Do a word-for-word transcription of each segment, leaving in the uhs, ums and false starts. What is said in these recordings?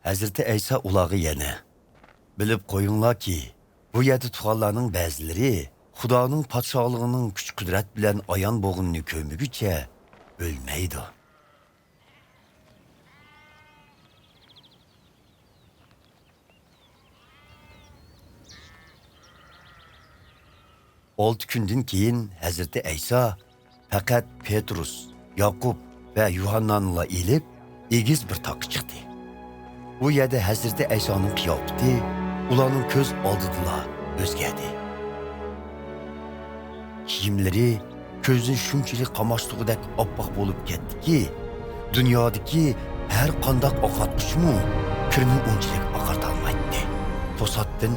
ھەزرىتى ئەيسا ئۇلارغا يەنە، بىلىپ قويۇڭلاركى، بۇ يەردە تۇرغانلارنىڭ بەزىلىرى خۇدانىڭ پادىشاھلىقىنىڭ كۈچ-قۇدرەت بىلەن ئايان بولغىنىنى كۆرمىگۈچە ئۆلمەيدۇ. ئالتە كۈندىن كېيىن ھەزرىتى ئەيسا پەقەت پېترۇس، ياقۇپ ۋە يۇھاننانىلا ئېلىپ، ئېگىز بىر تاغقا چىقتى. بۇ يەردە ھەزرىتى ئەيسانىڭ قىياپىتى ئۇلارنىڭ كۆز ئالدىدىلا ئۆزگەردى. كىيىملىرى كۆزنى شۇنچىلىك قاماشتۇرغۇدەك ئاپئاق بولۇپ كەتتىكى، دۇنيادىكى ھەر قانداق ئاقارتقۇچمۇ كىرنى ئۇنچىلىك ئاقارتالمايتتى. توساتتىن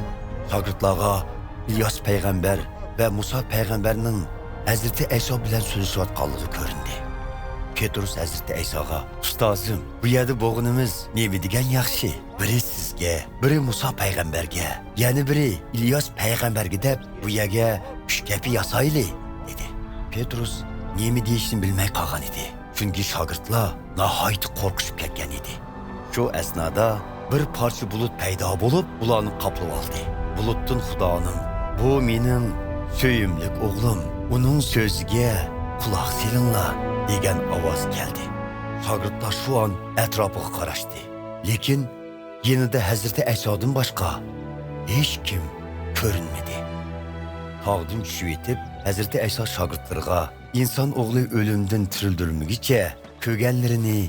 شاگىرتلارغا ئىلياس پەيغەمبەر ۋە مۇسا پەيغەمبەرنىڭ ھەزرىتى ئەيسا بىلەن سۆزلىشىۋاتقانلىقى كۆرۈندى. پېترۇس ھەزرىتى ئەيساغا، ئۇستازىم، بۇ يەردە بولغىنىمىز نېمە دېگەن ياخشى! بىرى سىزگە، بىرى مۇسا پەيغەمبەرگە، يەنە بىرى ئىلياس پەيغەمبەرگە دەپ، بۇ يەرگە ئۈچ كەپە ياسايلى، دېدى. پېترۇس نېمە دېيىشنى بىلمەي قالغان ئىدى. چۈنكى شاگىرتلار ناھايىتى قورقۇشۇپ كەتكەن ئىدى. شۇ ئەسنادا بىر پارچە بۇلۇت پەيدا بولۇپ، ئۇلارنى قاپلىۋالدى. بۇلۇتتىن خۇدانىڭ، «بۇ مېنىڭ سۆيۈملۈك ئوغلۇم، ئۇنىڭ سۆزىگە قۇلاق سېلىڭلار» دېگەن ئاۋاز كەلدى. شاگىرتلار شۇ ئان ئەتراپىغا قاراشتى. لېكىن يېنىدا ھەزرىتى ئەيسادىن باشقا ھېچكىم كۆرۈنمىدى. تاغدىن چۈشۈۋېتىپ، ھەزرىتى ئەيسا شاگىرتلىرىغا، «ئىنسان ئوغلى ئۆلۈمدىن تىرىلدۈرۈلمىگۈچە كۆرگەنلىرىنى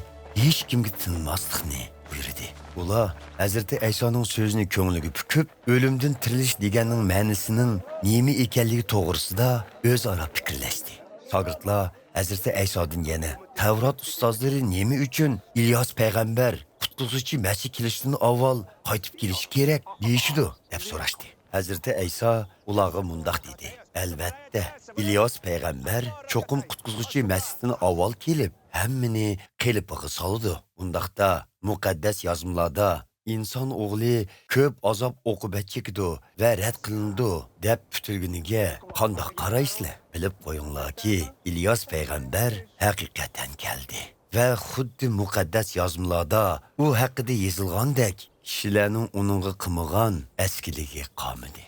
ھېچكىمگە تىنماسلىقنى» بۇيرۇدى. ئۇلار ھەزرىتى ئەيسانىڭ سۆزىنى كۆڭلىگە پۈكۈپ، ئۆلۈمدىن تىرىلىش دېگەننىڭ مەنىسىنىڭ نېمە ئىكەنلىكى توغرىسىدا ئۆزئارا پىكىرلەشتى. شاگىرتلار ھەزرىتى ئەيسادىن يەنە، «تەۋرات ئۇستازلىرى نېمە ئۈچۈن ئىلياس پەيغەمبەر، قۇتقۇزغۇچى مەسىھ كېلىشتىن ئاۋۋال قايتىپ كېلىشى كېرەك دېيىشىدۇ؟» دەپ سوراشتى. ھەزرىتى ئەيسا ئۇلارغا مۇنداق دېدى، «ئەلۋەتتە، ئىلياس پەيغەمبەر چوقۇم قۇتقۇزغۇچى مەسىھتىن ئاۋۋال كېلىپ، ھەممىنى قېلىپىغا سالىدۇ. ئۇنداقتا، مۇقەددەس يازمىلاردا، 'ئىنسان ئوغلى كۆپ ئازاب-ئوقۇبەت چېكىدۇ ۋە رەت قىلىنىدۇ' دەپ پۈتۈلگىنىگە قانداق قارايسىلەر؟ بىلىپ قويۇڭلاركى، ئىلياس پەيغەمبەر ھەقىقەتەن كەلدى. ۋە خۇددى مۇقەددەس يازمىلاردا ئۇ ھەققىدە يېزىلغاندەك، كىشىلەرنىڭ ئۇنىڭغا قىلمىغان ئەسكىلىكى قالمىدى.»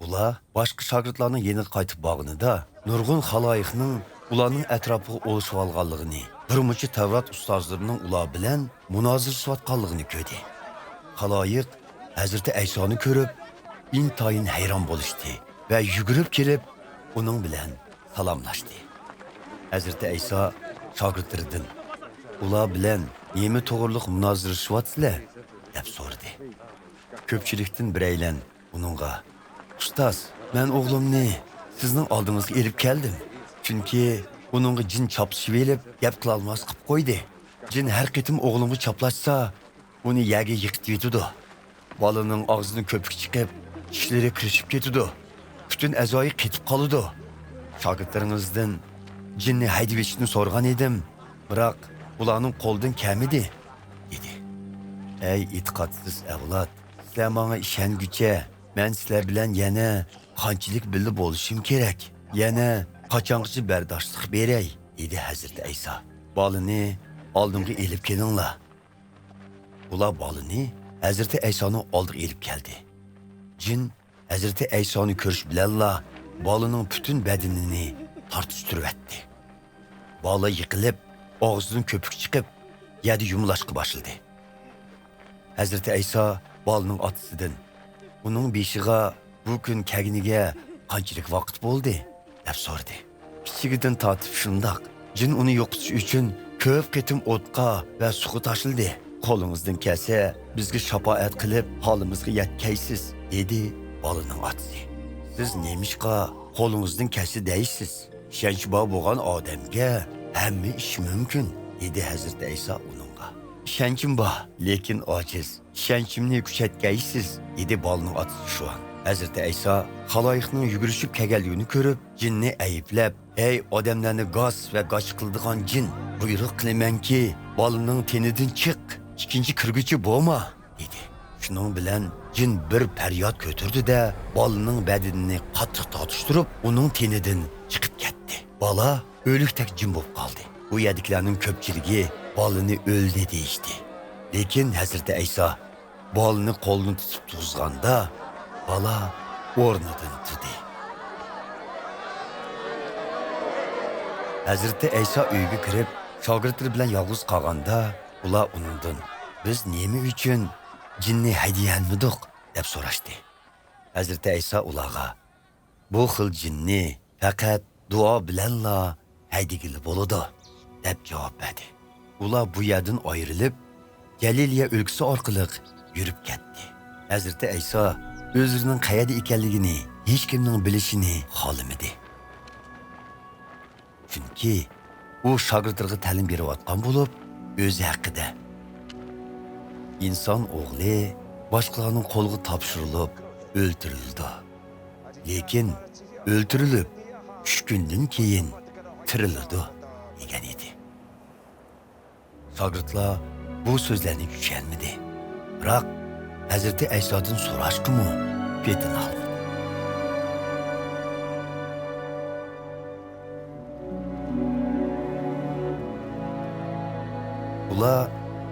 ئۇلار باشقا شاگىرتلارنىڭ يېنىغا قايتىپ بارغىنىدا، نۇرغۇن خالايىقنىڭ ئۇلارنىڭ ئەتراپىغا ئولىشىۋالغانلىقىنى، بىرمۇنچە تەۋرات ئۇستازلىرىنىڭ ئۇلار بىلەن مۇنازىرىلىشىۋاتقانلىقىنى كۆردى. خالايىق ھەزرىتى ئەيسانى كۆرۈپ، ئىنتايىن ھەيران بولۇشتى ۋە يۈگۈرۈپ كېلىپ، ئۇنىڭ بىلەن سالاملاشتى. ھەزرىتى ئەيسا شاگىرتلىرىدىن، «ئۇلار بىلەن نېمە توغرىلىق مۇنازىرىلىشىۋاتىسىلەر؟» دەپ سورىدى. كۆپچىلىكتىن بىرەيلەن ئۇنىڭغا، «ئۇستاز، مەن ئوغلۇمنى سىزنىڭ ئالدىڭىزغا ئېلىپ كەلدىم. چۈنكى ئۇنىڭغا جىن چاپلىشىۋېلىپ، گەپ قىلالماس قىلىپ قويدى. جىن ھەر قېتىم ئوغلۇمغا چاپلاشسا، ئۇنى يەرگە يىقىتىۋېتىدۇ. بالىنىڭ ئاغزىدىن كۆپۈك چىقىپ، چىشلىرى قىرىشىپ كېتىدۇ. پۈتۈن ئەزايى قېتىپ قالىدۇ. شاگىرتلىرىڭىزدىن جىننى ھەيدىۋېتىشنى سورىغان ئىدىم، بىراق ئۇلارنىڭ قولىدىن كەلمىدى» دېدى. ئەي ئېتىقادسىز ئەۋلاد، سىلەر ماڭا ئىشەنگۈچە، مەن سىلەر بىلەن يەنە قانچىلىك بىللە بولۇشۇم كېرەك؟ يەنە قاچانغىچە بەرداشلىق بېرەي؟ دېدى ھەزرىتى ئەيسا. بالىنى ئالدىمغا ئېلىپ كېلىڭلار. ئۇلار بالىنى ھەزرىتى ئەيسانىڭ ئالدىغا ئېلىپ كەلدى. جىن ھەزرىتى ئەيسانى كۆرۈش بىلەنلا بالىنىڭ پۈتۈن بەدىنىنى تارتىشتۇرۇۋەتتى. بالا يىقىلىپ، ئاغزىدىن كۆپۈك چىقىپ، يەردە يۇمىلاشقا باشلىدى. ھەزرىتى ئەيسا بالىنىڭ ئاتىسىدىن، «ئۇنىڭ بېشىغا بۇ كۈن كەلگىنىگە قانچىلىك ۋاقىت بولدى؟» دەپ سورىدى. «كىچىكىدىن تارتىپ شۇنداق. جىن ئۇنى يوقىتىش ئۈچۈن كۆپ قېتىم ئوتقا ۋە سۇغا تاشلىدى. قولىڭىزدىن كەلسە، بىزگە شاپائەت قىلىپ، ھالىمىزغا يەتكەيسىز»، دېدى بالىنىڭ ئاتىسى. «سىز نېمىشقا قولىڭىزدىن كەلسە دەيسىز؟ ئىشەنچى بار بولغان ئادەمگە ھەممە ئىش مۇمكىن»، دېدى ھەزرىتى ئەيسا ئۇنىڭغا. «ئىشەنچىم بار، لېكىن ئاجىز. ئىشەنچىمنى كۈچەيتكەيسىز»، دېدى بالىنىڭ ئاتىسى شۇ ئان. ھەزرىتى ئەيسا خالايىقنىڭ يۈگۈرۈشۈپ كەلگەنلىكىنى كۆرۈپ، جىننى ئەيىبلەپ، «ھەي، ئادەملەرنى گاس ۋە گاچ قىلىدىغان جىن، بۇيرۇق قىلىمەنكى، بالىنىڭ تېنىدىن چىق، ئىككىنچى كىرگۈچى بولما!» دېدى. شۇنىڭ بىلەن جىن بىر پەرياد كۆتۈردى-دە، بالىنىڭ بەدىنىنى قاتتىق تارتىشتۇرۇپ، ئۇنىڭ تېنىدىن چىقىپ كەتتى. بالا ئۆلۈكتەك جىم بولۇپ قالدى. بۇ يەردىكىلەرنىڭ كۆپچىلىكى بالىنى ئۆلدى دېيىشتى. لېكىن ھەزرىتى ئەيسا بالىنى قولىنى تۇتۇپ تۇرغۇزغاندا، بالا ئورنىدىن تۇردى. ھەزرىتى ئەيسا ئۆيگە كىرىپ، شاگىرتلىرى بىلەن يالغۇز قالغاندا، ئۇلار ئۇنىڭدىن، «بىز نېمە ئۈچۈن جىننى ھەيدىيەلمىدۇق؟» دەپ سوراشتى. ھەزرىتى ئەيسا ئۇلارغا، «بۇ خىل جىننى پەقەت دۇئا بىلەنلا ھەيدىگىلى بولىدۇ» دەپ جاۋاب بەردى. ئۇلار بۇ يەردىن ئايرىلىپ، گەلىلىيە ئۆلكىسى ئارقىلىق يۈرۈپ كەتتى. ھەزرىتى ئەيسا ئۆزلىرىنىڭ قەيەردە ئىكەنلىكىنى ھېچكىمنىڭ بىلىشىنى خالىمىدى. چۈنكى ئۇ شاگىرتلىرىغا تەلىم بېرىۋاتقان بولۇپ، ئۆزى ھەققىدە، «ئىنسان ئوغلى باشقىلارنىڭ قولىغا تاپشۇرۇلۇپ ئۆلتۈرۈلىدۇ. لېكىن ئۆلتۈرۈلۈپ، ئۈچ كۈندىن كېيىن تىرىلىدۇ» دېگەن ئىدى. شاگىرتلار بۇ سۆزلەرنى چۈشەنمىدى. بىراق، ھەزرىتى ئەيسادىن سوراشقىمۇ پېتىنالمىدى. ئۇلار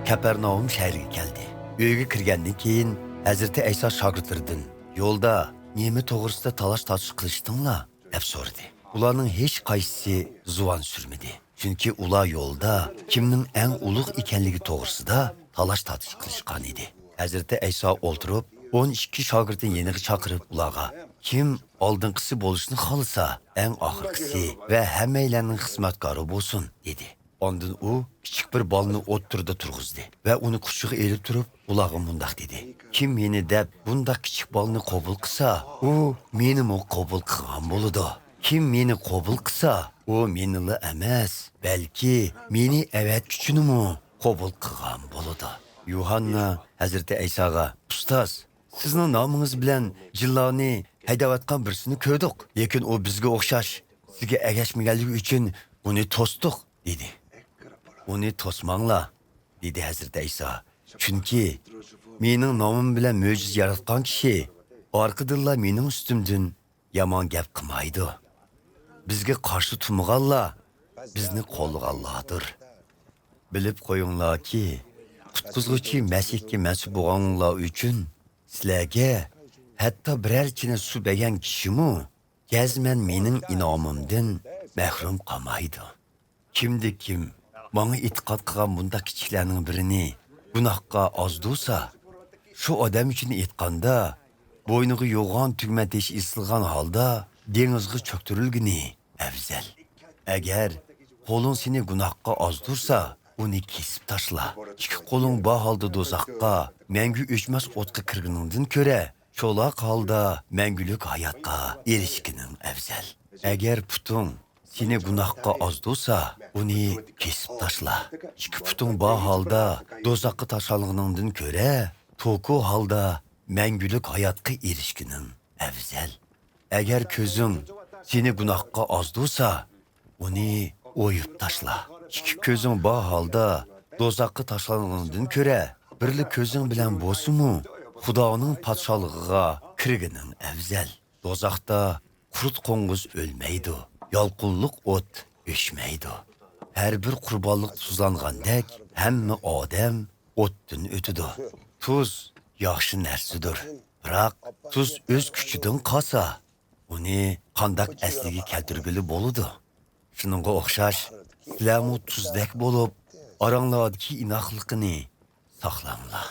كەپەرناھۇم شەھىرىگە كەلدى. ئۆيگە كىرگەندىن كېيىن، ھەزرىتى ئەيسا شاگىرتلىرىدىن، «يولدا نېمە توغرىسىدا تالاش-تارتىش قىلىشتىڭلار؟» دەپ سورىدى. ئۇلارنىڭ ھېچقايسىسى زۇۋان سۈرمىدى. چۈنكى ئۇلار يولدا كىمنىڭ ئەڭ ئۇلۇغ ئىكەنلىكى توغرىسىدا تالاش-تارتىش قىلىشقان ئىدى. ھەزرىتى ئەيسا ئولتۇرۇپ، ئون ئىككى شاگىرتىنى يېنىغا چاقىرىپ، ئۇلارغا، «كىم ئالدىنقىسى بولۇشنى خالىسا، ئەڭ ئاخىرقىسى ۋە ھەممەيلەننىڭ خىزمەتكارى بولسۇن» دېدى. ئاندىن ئۇ كىچىك بىر بالىنى ئوتتۇرىدا تۇرغۇزدى ۋە ئۇنى قۇچىقىغا ئېلىپ تۇرۇپ، ئۇلارغا مۇنداق دېدى، «كىم مېنى دەپ بۇنداق كىچىك بالىنى قوبۇل قىلسا، ئۇ مېنىمۇ قوبۇل قىلغان بولىدۇ. كىم مېنى قوبۇل قىلسا، ئۇ مېنىلا ئەمەس، بەلكى مېنى ئەۋەتكۈچىنىمۇ قوبۇل قىلغان بولىدۇ.» يۇھاننا ھەزرىتى ئەيساغا، «ئۇستاز، سىزنىڭ نامىڭىز بىلەن جىنلارنى ھەيدەۋاتقان بىرسىنى كۆردۇق، لېكىن ئۇ بىزگە ئوخشاش سىزگە ئەگەشمىگەنلىكى ئۈچۈن ئۇنى توستۇق» دېدى. «ئۇنى توسماڭلار» دېدى ھەزرىتى ئەيسا. «چۈنكى مېنىڭ نامىم بىلەن مۆجىزە ياراتقان كىشى ئارقىدىنلا مېنىڭ ئۈستۈمدىن يامان گەپ قىلمايدۇ. بىزگە قارشى تۇرمىغانلار بىزنى قوللىغانلاردۇر. بىلىپ قويۇڭلاركى، قۇتقۇزغۇچى مەسىھكە مەنسۇپ بولغانلار ئۈچۈن سىلەرگە، ھەتتا بىرەر چىنە سۇ بەرگەن كىشىمۇ جەزمەن مېنىڭ ئىنئامىمدىن مەھرۇم قالمايدۇ. كىمدە كىم ماڭا ئېتىقاد قىلغان بۇنداق كىچىكلەرنىڭ بىرىنى گۇناھقا ئازدۇرسا، شۇ ئادەم ئۈچۈن ئېيتقاندا، بوينىغا يوغان تۈگمە تېشى ئېسىلغان ھالدا دېڭىزغا چۆكتۈرۈلگىنى ئەۋزەل. ئەگەر قولۇڭ سېنى گۇناھقا ئازدۇرسا، ئۇنى كېسىپ تاشلا. ئىككى قولۇڭ بار ھالدا دوزاخقا، مەڭگۈ ئۆچمەس ئوتقا كىرگىنىڭدىن كۆرە، چولاق ھالدا مەڭگۈلۈك ھاياتقا ئېرىشكىنىڭ ئەۋزەل. ئەگەر پۇتۇڭ سېنى گۇناھقا ئازدۇرسا، ئۇنى كېسىپ تاشلا. ئىككى پۇتۇڭ بار ھالدا دوزاخقا تاشلانغىنىڭدىن كۆرە، توكۇ ھالدا مەڭگۈلۈك ھاياتقا ئېرىشكىنىڭ ئەۋزەل. ئەگەر كۆزۈڭ سېنى گۇناھقا ئازدۇرسا، ئۇنى ئويۇپ تاشلا. ئىككى كۆزۈڭ بار ھالدا دوزاخقا تاشلانغىنىڭدىن كۆرە، بىرلا كۆزۈڭ بىلەن بولسىمۇ، خۇدانىڭ پادىشاھلىقىغا كىرگىنىڭ ئەۋزەل. دوزاختا قۇرت قوڭغۇز ئۆلمەيدۇ، يالقۇنلۇق ئوت ئۆچمەيدۇ. ھەر بىر قۇربانلىق تۇزلانغاندەك، ھەممە ئادەم ئوتتىن ئۆتىدۇ. تۇز ياخشى نەرسىدۇر، بىراق تۇز ئۆز كۈچىدىن قالسا، ئۇنى قانداق ئەسلىگە كەلتۈرگىلى بولىدۇ؟ شۇنىڭغا ئوخشاش، سىلەرمۇ تۇزدەك بولۇپ، ئاراڭلاردىكى ئىناقلىقنى ساقلاڭلار.